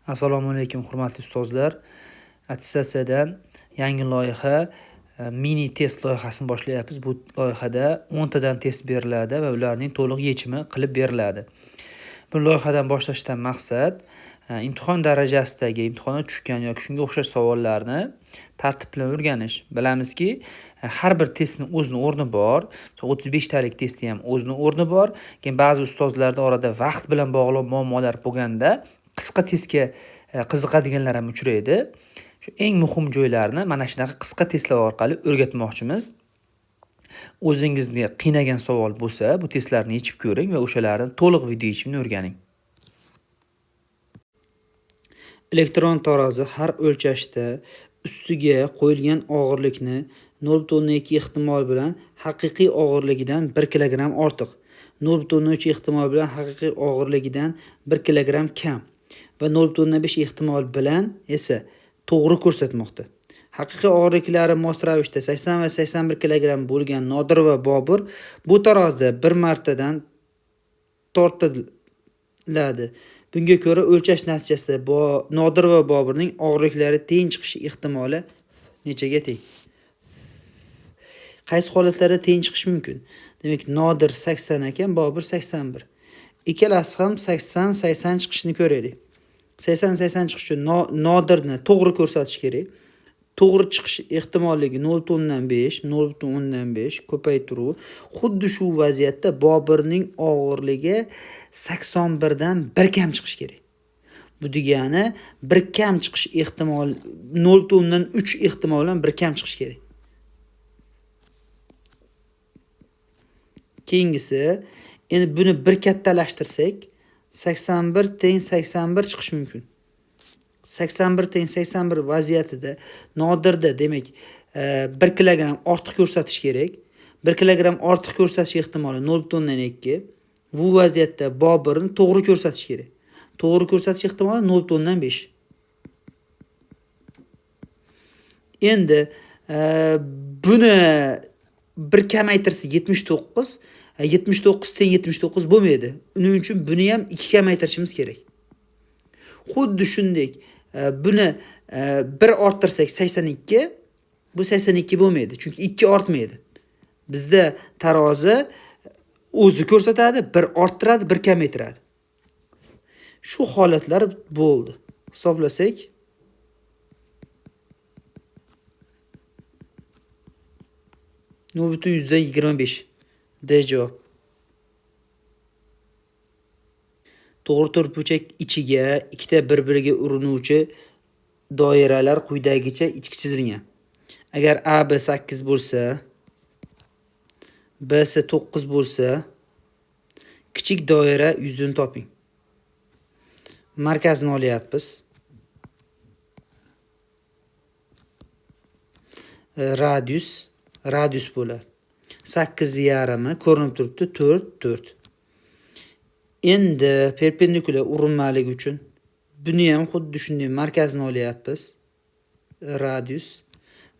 Assalomu alaykum, hurmatli ustozlar. Attestatsiyadan yangi loyiha, mini test loyihasini boshlayapmiz. Bu loyihada 10 tadan test beriladi va ularning to'liq yechimi qilib beriladi. Bu loyihadan boshlashdan maqsad imtihon darajasidagi, imtihonda tushgan yoki shunga o'xshash savollarni tartib bilan o'rganish. Bilamizki, har bir testning o'zini o'rni bor. 35 talik testning ham o'zini o'rni bor. Keyin ba'zi ustozlarda orada vaqt bilan bog'liq muammolar bo'lganda qisqa testga qiziqadiganlar ham uchraydi. Shu eng muhim joylarni mana shunaqa qisqa testlar orqali o'rgatmoqchimiz. O'zingizni qiynagan savol bo'lsa, bu testlarni yechib ko'ring va o'shalarni to'liq video yechimini o'rganing. Elektron tarozi har o'lchashda ustiga qo'yilgan og'irlikni 0,2 ehtimol bilan haqiqiy og'irligidan 1 kilogramm ortiq, 0,3 ehtimol bilan haqiqiy og'irligidan 1 kilogramm kam va 0,5 ehtimol bilan esa to'g'ri ko'rsatmoqda. Haqiqiy og'irliklari mos ravishda 80 va 81 kilogramm bo'lgan Nodir va Bobur bu tarozida bir martadan tortiladi. Bunga ko'ra o'lchash natijasida Nodir va Boburning og'irliklari teng chiqishi ehtimoli nechaga teng? Qaysi holatlarda teng chiqishi mumkin? Demak, Nodir 80 ekan, Bobur 81. Ikkalasi ham 80-80 chiqishini ko'raylik. 80-80 chiqish uchun Nodirni to'g'ri ko'rsatish kerak. To'g'ri chiqish ehtimolligi 0,5, 0,5 ko'paytiruv. Xuddi shu vaziyatda Boburning og'irligi 81 dan 1 kam chiqish kerak. Bu degani 1 kam chiqish ehtimol 0,3 ehtimol bilan 1 kam chiqish kerak. Keyingisi, endi buni bir kattalashtirsak, 81 teng 81 chiqishi mumkin. 81 teng 81 vaziyatida Nodirda demak 1 kilogramm ortiq ko'rsatish kerak. 1 kilogramm ortiq ko'rsatish ehtimoli 0,2. Bu vaziyatda Boburni to'g'ri ko'rsatish kerak. To'g'ri ko'rsatish ehtimoli 0,5. Endi buni bir kamaytirsa 79, 79 teng 79 bo'lmaydi. Uning uchun buni ham 2 kamaytirishimiz kerak. Xuddi shunday, buni 1 orttirsak 82, bu 82 bo'lmaydi, chunki 2 ortmaydi. Bizda tarozi o'zi ko'rsatadi, 1 orttiradi, 1 kamaytiradi. Shu holatlar bo'ldi. Hisoblasak, 0,25 D javob. To'g'ri to'rtburchak ichiga ikkita bir-biriga urinuvchi doiralar quyidagicha ichki chizilgan. Agar AB 8 bo'lsa, BC 9 bo'lsa, kichik doira yuzini toping. Markazini olyapmiz. Radius bo'ladi. Sakkiz yarmi ko'rinib turibdi, 4, 4. Endi perpendikulyar urinmalik uchun buni ham xuddi shunday markazini olyapmiz. Radius.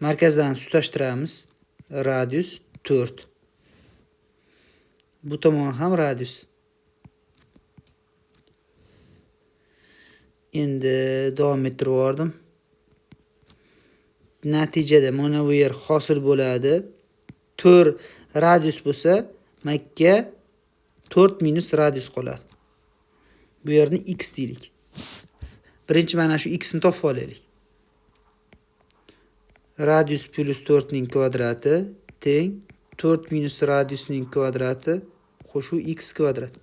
Markazdan tutashtiramiz. Radius 4. Bu tomon ham radius. Endi davom ettirib yubordim. Natijada mana bu yer hosil bo'ladi. 4 radius bo'lsa, makka 4 minus radius qoladi. Bu yerni x deylik. Birinchi mana shu x ni topib olaylik. Radius plus 4 ning kvadrati teng 4 minus radiusning kvadrati qo'shuv x kvadrat.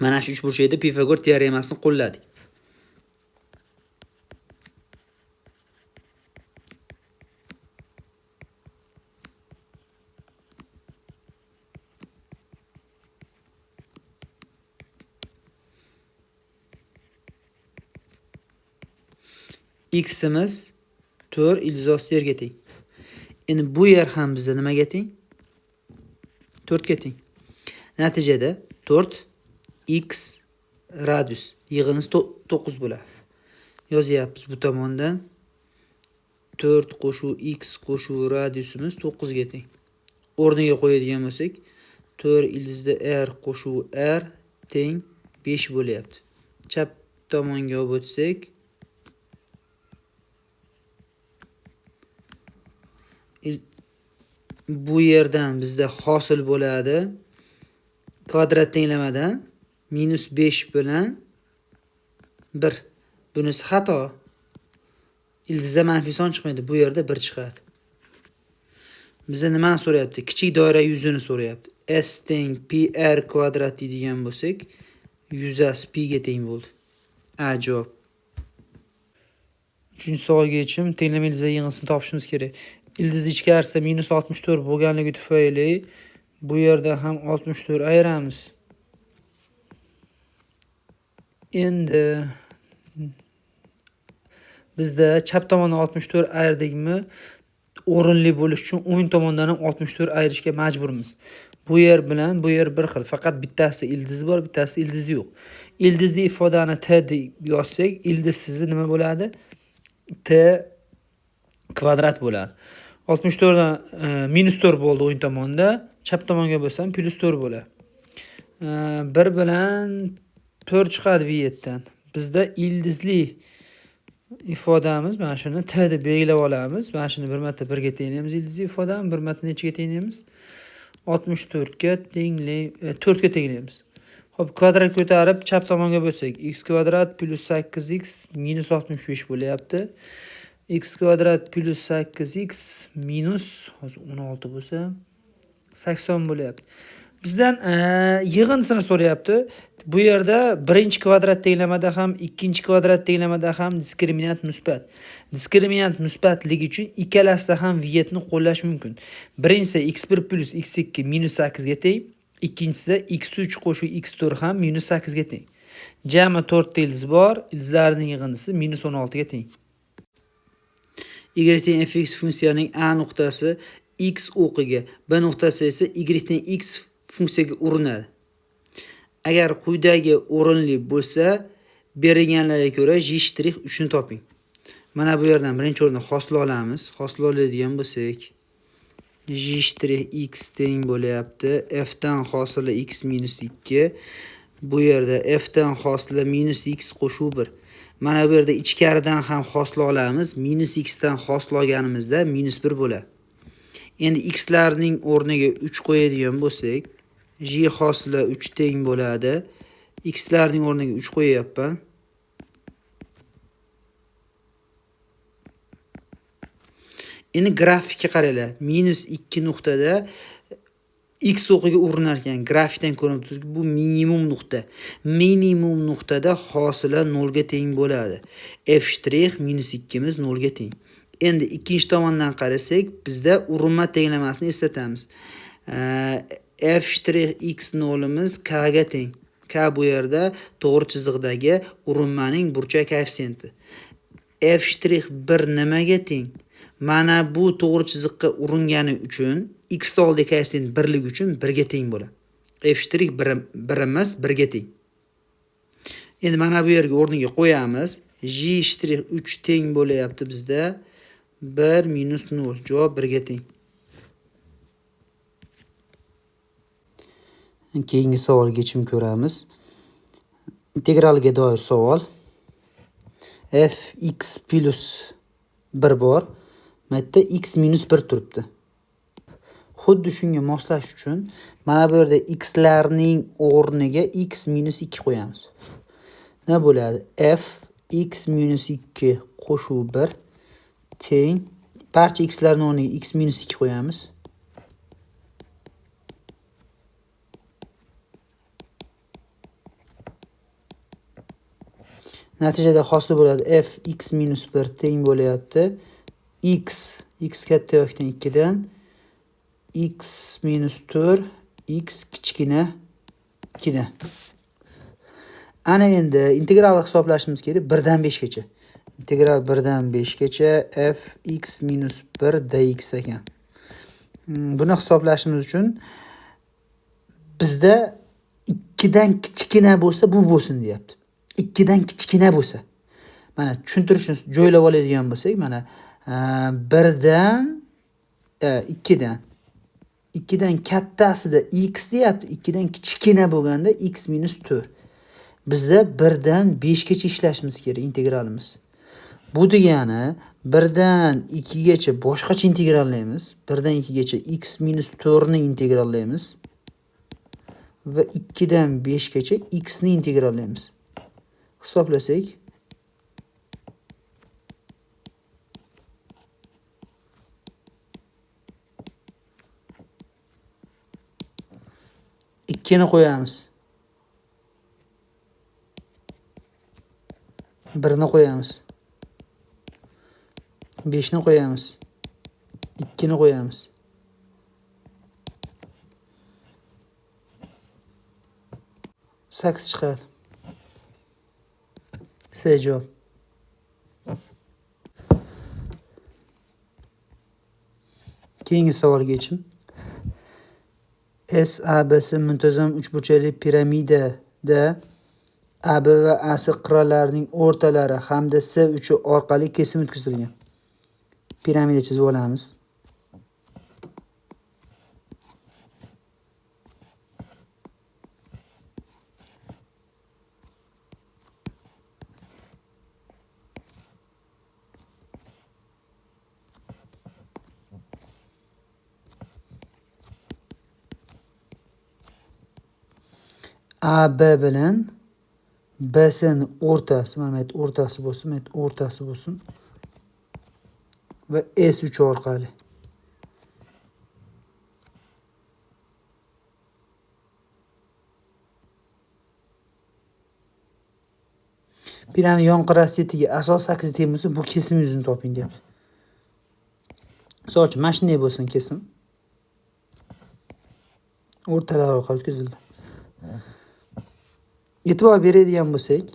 Mana shu uchburchakda Pifagor teoremasini qo'lladik. X'imiz 4 ildiz osti yerga teng. Endi bu yer ham bizda nimaga teng? 4 ga teng. Natijada 4 x radius yig'indisi 9 bo'ladi. Yozyapmiz bu tomondan 4 qo'shuv x qo'shuv radiusimiz 9 ga teng. O'rniga qo'yadigan bo'lsak, 4 ildizda r qo'shuv r teng 5 bo'lyapti. Chap tomonga olib o'tsak, bu yerdan bizda hosil bo'ladi kvadrat tenglamadan minus 5 bilan 1. Bunisi xato. Ildizda manfiy son chiqmaydi. Bu yerda 1 chiqadi. Biza nimani so'rayapti? Kichik doira yuzini so'rayapti. S teng pi r kvadrat deydigan bo'lsak, yuzasi pi ga teng bo'ldi. A javob. Uchinchi savolga yechim tenglama ildizlar yig'indisini topishimiz kerak. Ildiz ichkarisi minus 64 bo'lganligi tufayli bu yerda ham 64 ayiramiz. Endi bizda chap tomondan 64 ayirdikmi, o'rinli bo'lish uchun o'ng tomondan ham 64 ayirishga majburmiz. Bu yer bilan bu yer bir xil, faqat bittasi ildiz bor, bittasi ildizi yo'q. Ildizli ifodani t deb yozsak, ildizsizi nima bo'ladi? T kvadrat bo'ladi. 64 dan minus 4 bo'ldi o'ng tomonda, chap tomonga bo'lsam plus 4 bo'ladi. 1 bilan 4 chiqadi bu yerdan. Bizda ildizli ifodamiz mana shuni t deb belgilab olamiz. Mana shuni bir marta 1 ga tenglaymiz ildizli ifodani, bir marta nechaga tenglaymiz? 64 ga 4 ga tenglaymiz. Xo'p, kvadrat ko'tarib chap tomonga bo'lsak, x kvadrat plus 8x minus 65 bo'lyapti. X kvadrat plus 8x minus hozir 16 bo'lsa 80 bo'lyapti. Bizdan yig'indisini so'rayapti. Bu yerda birinchi kvadrat tenglamada ham, ikkinchi kvadrat tenglamada ham diskriminant musbat. Diskriminant musbatligi uchun ikkalasida ham vietni qo'llash mumkin. Birinchisi x1 plus x2 minus 8 ga teng, ikkinchisida x3 qo'shib x4 ham minus 8 ga teng. Jami 4 ta ildiz bor, ildizlarning yig'indisi minus 16 ga teng. Y teng fx funksiyaning a nuqtasi x o'qiga, b nuqtasi esa y teng x funksiyaga urinadi. Agar quyidagi o'rinli bo'lsa, berilganlarga ko'ra j shtrix 3 ni toping. Mana bu yerdan birinchi o'rinda hosil olamiz. Hosil oladigan bo'lsak, j shtrix x teng bo'lyapti. F dan hosili x minus 2. Bu yerda f dan hosili minus x qo'shuv 1. Mana bu yerda ichkaridan ham hosil olamiz. Minus x dan hosil olganimizda minus 1 bo'ladi. Endi x larning o'rniga 3 qo'yadigan bo'lsak, j hosili 3 teng bo'ladi. X larning o'rniga 3 qo'yapman. Endi grafikka qaranglar. Minus 2 nuqtada x o'qiga urinar ekan. Grafikdan ko'rinib turibdi, bu minimum nuqta. Minimum nuqtada hosila 0 ga teng bo'ladi. F shtrix minus 2imiz 0 ga teng. Endi ikkinchi tomondan qarasak, bizda urinma tenglamasini eslatamiz. F shtrix x nolimiz k ga teng. K bu yerda to'g'ri chiziqdagi urinmaning burchak koeffitsiyenti. F shtrix 1 nimaga teng? Mana bu to'g'ri chiziqqa uringani uchun x oldi koeffitsient birligi uchun 1 ga teng bo'ladi. F shtrix 1 emas, 1 ga teng. Endi mana bu yerga o'rniga qo'yamiz. J shtrix 3 teng bo'lyapti bizda 1 minus 0. Javob 1 ga teng. Keyingi savolga yechim ko'ramiz. Integralga doir savol. F x plus 1 bor. Bu yerda x minus 1 turibdi. Xuddi shunga moslash uchun mana bu yerda x larning o'rniga x minus 2 qo'yamiz. Nima bo'ladi? F x minus 2 qo'shuv 1 teng barcha x larning o'rniga x minus 2 qo'yamiz. Natijada hosil bo'ladi f x minus 1 teng bo'lyapti. X, x katta yoki 2 dan x minus 4, x kichkina 2 dan. Ana endi integralni hisoblashimiz kerak 1 dan 5 gacha. Integral 1 dan 5 gacha f x minus 1 dx ekan. Buni hisoblashimiz uchun bizda 2 dan kichkina bo'lsa bu bo'lsin deyapti. 2 dan kichkina bo'lsa. Mana tushuntirishni joylab oladigan bo'lsak, mana 1 dan 2 dan. 2 dan kattasida x deyapti, 2 dan kichkina bo'lganda x minus 4. Bizda 1 dan 5 gacha ishlashimiz kerak integralimiz. Bu degani 1 dan 2 gacha boshqacha integrallaymiz. 1 dan 2 gacha x minus 4 ni integrallaymiz. Va 2 dan 5 gacha x ni integrallaymiz. Hisoblasak 2 ni qo'yamiz. 1 ni qo'yamiz. 5 ni qo'yamiz. 2 ni qo'yamiz. 8 chiqadi. C javob. Keyingi savolga yechim. SABC muntazam uchburchakli piramidada AB va AC qirralarining o'rtalari hamda S uchi orqali kesim o'tkazilgan. Piramida chizib olamiz. AB bilan BC'ni o'rtasi, mana bu o'rtasi bo'lsin, mana bu o'rtasi bo'lsin va S3 orqali. Piramida yon qirrasi 7 ga, asos 8 teng bo'lsa, bu kesim yuzini toping deyapti. Misol uchun mana shunday bo'lsin kesim. O'rtalar orqali o'tkazildi. E'tibor beradigan bo'lsak,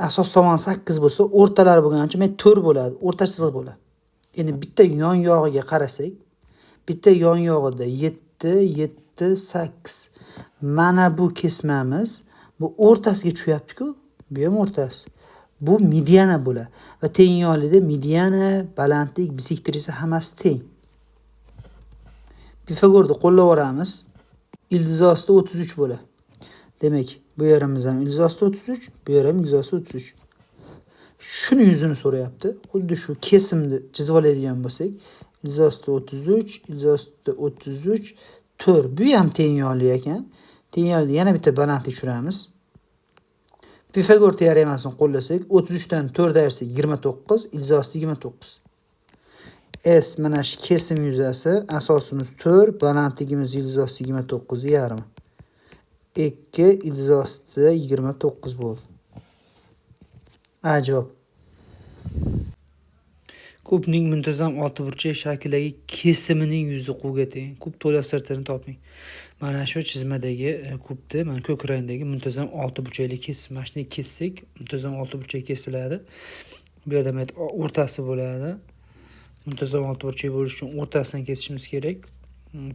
asos tomoni 8 bo'lsa, o'rtalari bo'lgani uchun 4 bo'ladi, o'rta chiziq bo'ladi. Endi bitta yon yog'iga qarasak, bitta yon yog'ida 7, 7, 8. Mana bu kesmamiz bu o'rtasiga tushyapti-ku, bu ham o'rtasi. Bu mediana bo'ladi va teng yonlida mediana, balandlik, bisektrisa hammasi teng. Pifagorni qo'llab yuboramiz. Ildiz osti 33 bo'ladi. Demak, bu yerimiz ham ildiz osti 33, bu yer ham ildiz osti 33. Shuni yuzini so'rayapti. Xuddi shu kesimni chizib oladigan bo'lsak, ildiz osti 33, ildiz osti 33, 4. Bu ham teng yonli ekan. Teng yonli yana bitta balandlik tushiramiz. Pifagor teoremasini qo'llasak, 33 dan 4 ayirsak 29, ildiz osti 29. S mana shu kesim yuzasi, asosimiz 4, balandligimiz ildiz osti 29,5. 2 ildiz osti 29 bo'ldi. A javob. Kubning muntazam oltiburchak shaklidagi kesimining yuzi Qga teng. Kub to'la sirtini toping. Mana shu chizmadagi kubni, mana ko'k rangdagi muntazam oltiburchakli kesim. Mana shuni kessak, muntazam oltiburchak kesiladi. Bu yerda mana o'rtasi bo'ladi. Muntazam oltiburchak bo'lishi uchun o'rtasidan kesishimiz kerak.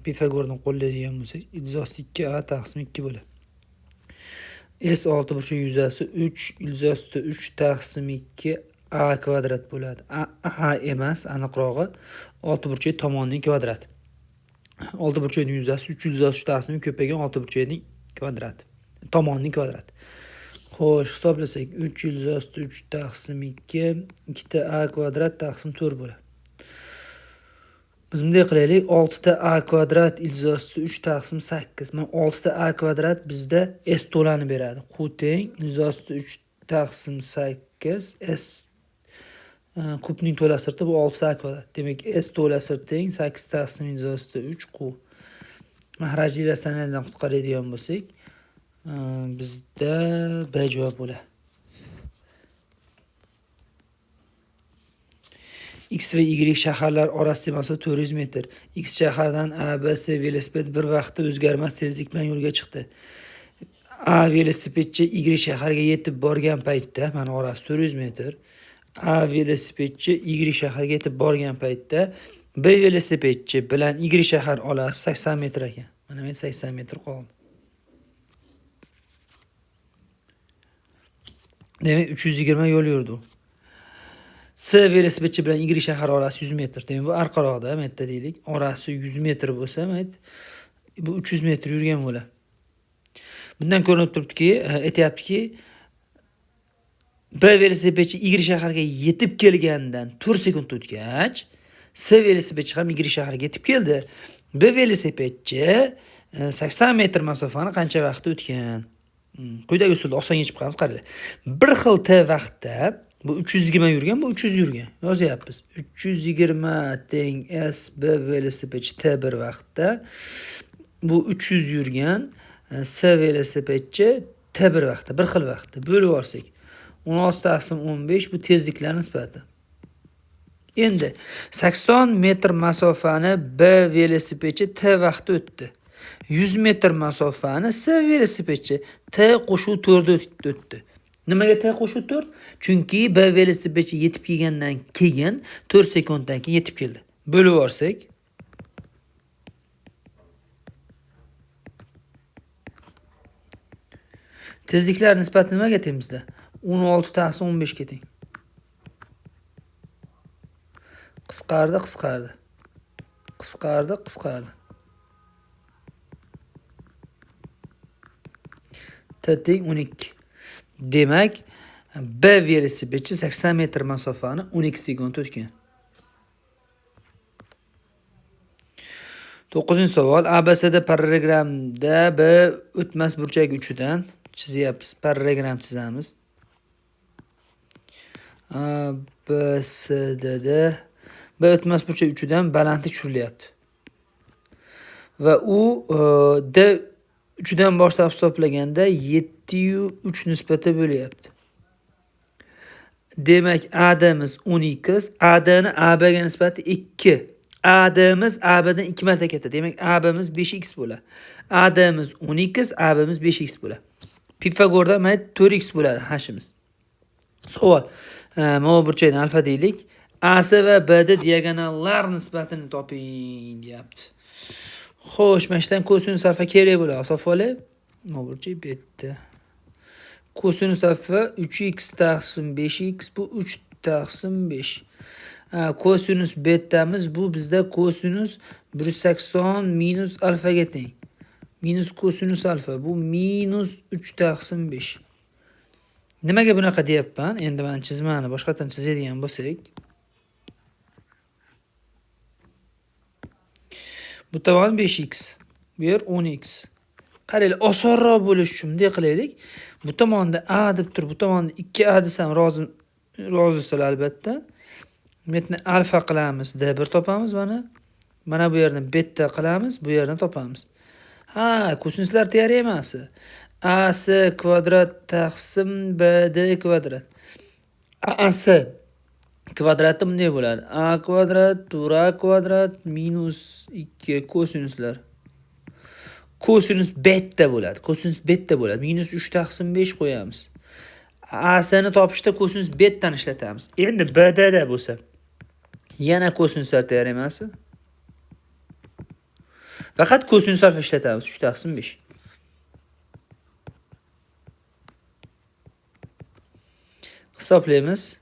Pifagorni qo'llaydigan bo'lsak, ildiz osti 2a taqsim 2 bo'ladi. S oltiburchak yuzasi 3 ildiz osti 3 taqsim 2 a kvadrat bo'ladi. A emas, aniqrog'i oltiburchak tomonining kvadrati. Oltiburchakning yuzasi 3 ildiz osti 3 taqsim 2 ko'paygan oltiburchakning kvadrati. Tomonining kvadrati. Xo'sh, hisoblasak 3 ildiz osti 3 taqsim 2 2 ta a kvadrat taqsim 4 bo'ladi. Biz bunday qilaylik, 6 ta a kvadrat ildiz osti 3 taqsim 8. Mana 6 ta a kvadrat bizda s to'lani beradi. Q teng ildiz osti 3 taqsim 8 s kubning to'la sirti bu 6 ta a kvadrat. Demak, s to'la sirt teng 8 taqsim ildiz osti 3 q. Mahrajli rastalardan qutqaradigan bo'lsak, bizda B javob bo'ladi. X va Y shaharlar orasidagi masofa 400 metr. X shahardan A, B, C velosiped bir vaqtda o'zgarmas tezlik bilan yo'lga chiqdi. A velosipedchi Y shaharga yetib borgan paytda, mana orasi 400 metr. A velosipedchi Y shaharga yetib borgan paytda B velosipedchi bilan Y shahar orasi 80 metr ekan. Mana men 80 metr qoldi. Demak, 320 yo'l yurdi. C velosipedchi bilan Y shahar orasi 100 metr. Demak, bu orqaroqda, bu yerda deylik, orasi 100 metr bo'lsa, bu 300 metr yurgan bo'ladi. Bundan ko'rinib turibdiki, aytyaptiki, B velosipedchi Y shaharga yetib kelgandan 4 sekund o'tgach, S velosipedchi ham Y shaharga yetib keldi. B velosipedchi 80 metr masofani qancha vaqtda o'tgan? Quyidagi usulda oson yechib chiqamiz, qaranglar. Bir xil t vaqtda bu 320 yurgan, bu 300 yurgan. Yozyapmiz. 320 teng S B velosipedchi t bir vaqtda, bu 300 yurgan, S velosipedchi t bir vaqtda, bir xil vaqtda bo'lib yuborsak 16 taqsim 15 bu tezliklar nisbati. Endi 80 metr masofani B velosipedchi t vaqtda o'tdi. 100 metr masofani S velosipedchi t qo'shuv 4 o'tdi. Nimaga t qo'shuv 4? Chunki B velosipedchi yetib kelgandan keyin 4 sekunddan keyin yetib keldi. Bo'lib yuborsak tezliklar nisbati nimaga teng bizda? 16 taqsim 15 ga teng. Qisqardi, qisqardi. Qisqardi, qisqardi. T teng 12. Demak, B velosipedchi 80 metr masofani 12 sekund o'tgan. 9-savol. ABCD parallelogramda B o'tmas burchagi uchidan chizyapmiz. Parallelogram chizamiz. ABCDda B o'tmas burchak uchidan balandlik tushirilyapti. Va u D uchidan boshlab hisoblaganda 7.3 nisbati bo'lyapti. Demak, ADmiz 10x, ADni ABga nisbati 2. ADmiz ABdan 2 marta katta. Demak, ABmiz 5x bo'ladi. ADmiz 10x, ABmiz 5x bo'ladi. Pifagorda mana 4x bo'ladi hashimiz. Savol. Mana burchakni alfa deylik. AC va BD diagonallar nisbatini toping deyapti. Xo'sh, mana shundan kosinus alfa kerak bo'ladi. Hisoblab. Mana burchak beta. Kosinus alfa 3x taqsim 5x bu 3 taqsim 5. Kosinus betamiz bu bizda kosinus 180 minus alfaga teng. Minus kosinus alfa bu minus 3 taqsim 5. Nimaga bunaqa deyapman? Endi mana chizmani boshqatdan chizadigan bo'lsak, bu tomon 5x, bu yer 10x. Qaranglar, osonroq bo'lish uchun bunday qilaylik. Bu tomonda a deb turib, bu tomonda 2a desam rozisizlar albatta. Bu yerni alfa qilamiz, d1 topamiz mana. Mana bu yerni beta qilamiz, bu yerni topamiz. Ha, kosinuslar teoremasi. AC kvadrat taqsim BD kvadrat. AC kvadrati bunday bo'ladi. A kvadrat 4A kvadrat minus 2 kosinuslar. Kosinus beta bo'ladi. Kosinus beta bo'ladi. Minus 3 taqsim 5 qo'yamiz. ACni topishda kosinus betani ishlatamiz. Endi BDda bo'lsa yana kosinuslar teoremasi. Faqat kosinus alfa ishlatamiz. 3 taqsim 5. Hisoblaymiz.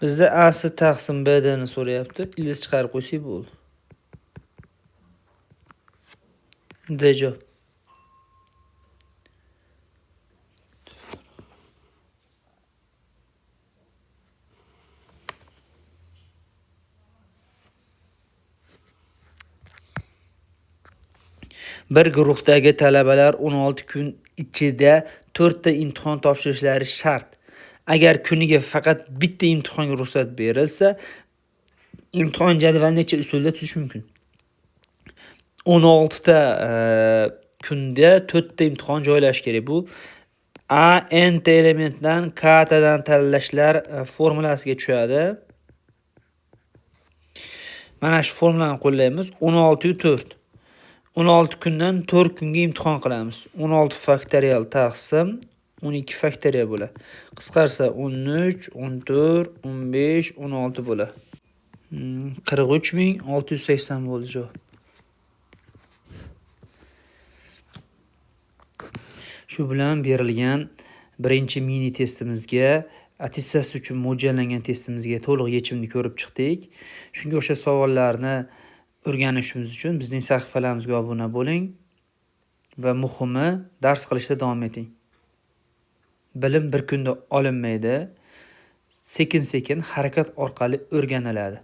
Bizda AC taqsim BDni so'rayapti. Ildiz chiqarib qo'ysak bo'ldi. D javob. Bir guruhdagi talabalar 16 kun ichida 4 ta imtihon topshirishlari shart. Agar kuniga faqat bitta imtihonga ruxsat berilsa, imtihon jadvalini necha usulda tuzish mumkin? 16 ta kunda 4 ta imtihon joylash kerak. Bu A n ta elementdan K tadan tanlashlar formulasiga tushadi. Mana shu formulani qo'llaymiz. 16 4. 16 kundan 4 kunga imtihon qilamiz. 16 faktorial taqsim 12 faktorial bo'ladi. Qisqarsa 13, 14, 15, 16 bo'ladi. 43680 bo'ldi javob. Shu bilan berilgan Birinchi mini testimizga, attestatsiya uchun mo'ljallangan testimizga to'liq yechimni ko'rib chiqdik. Shunga o'xshash savollarni o'rganishimiz uchun bizning sahifalarimizga obuna bo'ling va muhimi, dars qilishda davom eting. Bilim bir kunda olinmaydi, sekin-sekin harakat orqali o'rganiladi.